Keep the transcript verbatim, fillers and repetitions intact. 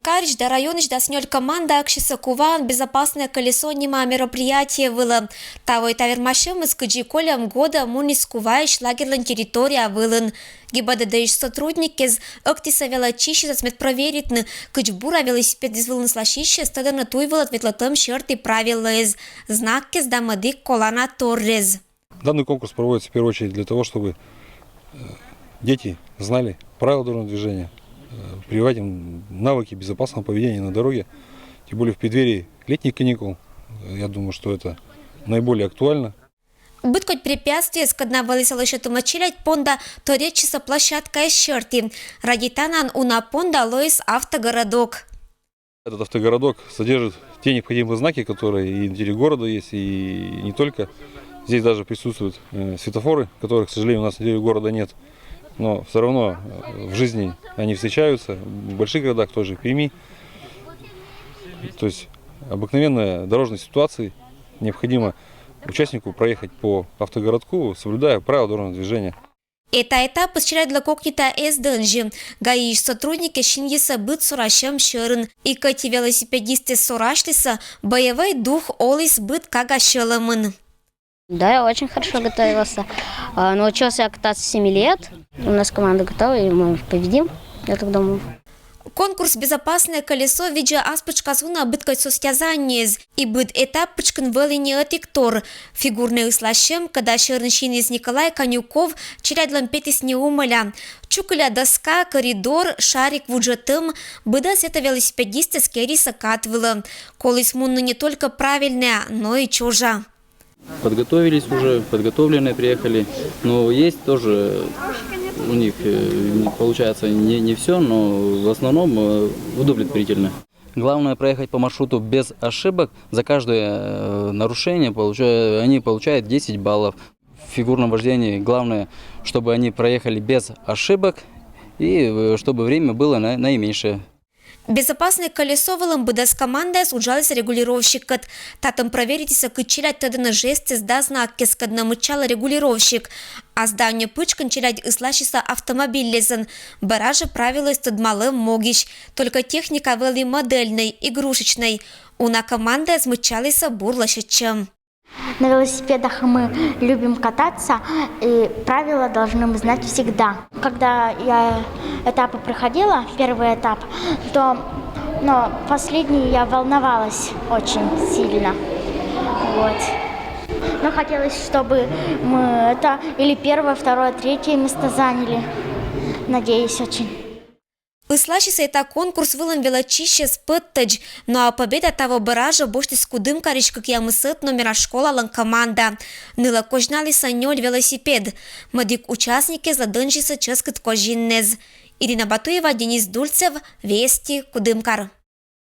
Карысь да районысь дас нёль команда ӧксисӧ Куваын «Безопасное колесо» нима мероприятие вылӧ. Таво и та вермасьӧмыс кыдзи кольӧм годӧ муніс Куваысь лагерьлӧн территория вылын. ГИБДД-ысь сотрудникъяс ӧктысӧ велӧдчысьӧс медпроверитны, кыдз бура велосипедъяс вылын ысласьысьӧс тӧдӧны туй вылӧ ветлӧмтӧм сьӧрті правилӧяс, знакъяс да мӧдік колана торъяс. Данный конкурс проводится в первую очередь для того, чтобы э, дети знали правила дорожного движения, э, прививать им навыки безопасного поведения на дороге. Тем более в преддверии летних каникул, э, я думаю, что это наиболее актуально. Быд кодь препятствиеяс, кӧдна вӧлі сылы сетӧма челядь понда, торйӧдчисӧ площадкаяс сьӧрті. Ради танаӧн уна понда лоис автогородок. Этот автогородок содержит те необходимые знаки, которые и на территории города есть, и не только. Здесь даже присутствуют э, светофоры, которых, к сожалению, у нас на территории города нет. Но все равно э, в жизни они встречаются. В больших городах тоже, в Перми. То есть обыкновенная дорожная ситуация. Необходимо участнику проехать по автогородку, соблюдая правила дорожного движения. Эта этапыс челядьлы кокнита эз дӧнзи. ГАИ-ысь сотрудникъяс синйисӧ быд сорасьӧм сьӧрын. И кӧть и велосипедистъяс сорасьлісӧ, боевӧй дух оліс быд кага сьӧлӧмын. Да, я очень хорошо готовился. А, научился я кататься с семи лет. У нас команда готова, и мы победим, я так думаю. Конкурс «Безопасное колесо» видзӧ ас пытшкас уна быд кодь состязаниеяс. И быд этап пытшкын вӧлі не ӧтиктор. Фигурнӧй ысласьӧм, кӧда сьӧрын синйис Николай Конюков, челядьлӧн петіс не умӧля. Чукыля доска, коридор, шарик вуджӧдтӧм — быдӧн сэтӧн велосипедистъяс керисӧ кат вылӧ. Коліс мунны не только правильнӧя, но и чожа. Подготовились уже, подготовленные приехали. Но есть тоже у них, э, не- получается, не, не все, но в основном э, удовлетворительно. Главное проехать по маршруту без ошибок. За каждое э, нарушение получа- они получают десять баллов. В фигурном вождении главное, чтобы они проехали без ошибок и э, чтобы время было на- наименьшее. «Безопасное колесо» вылын быдӧс командаяс уджалісӧ регулировщиккӧд. Татӧн проверитісӧ, кыдз челядь тӧдӧны жестъяс да знакъяс, кӧднӧ мыччалӧ регулировщик. А сдание пытшкын челядь ысласисӧ автомобильясӧн. Бара жӧ правилӧяс тӧдмалӧм могысь. Только техника вӧлі модельнӧй, игрушечнӧй. Уна командаяс мыччалісӧ бур лӧсьӧдчӧм. На велосипедах мы любим кататься, и правила должны мы знать всегда. Когда я этапы проходила, первый этап, то, но последний я волновалась очень сильно. Вот. Но хотелось, чтобы мы это или первое, второе, третье место заняли. Надеюсь очень. Ысласьыс эта конкурс вылын велӧдчысьӧс пӧттӧдз. Но а победа таво бара жӧ босьтіс Кудымкарысь кӧкъямысӧд номера школалӧн команда. Нылӧ козьналісӧ нёль велосипед. Мӧдік участникъяслы дӧнзисӧ чӧскыд козиннас. Ирина Батуева, Денис Дульцев, «Вести», Кудымкар.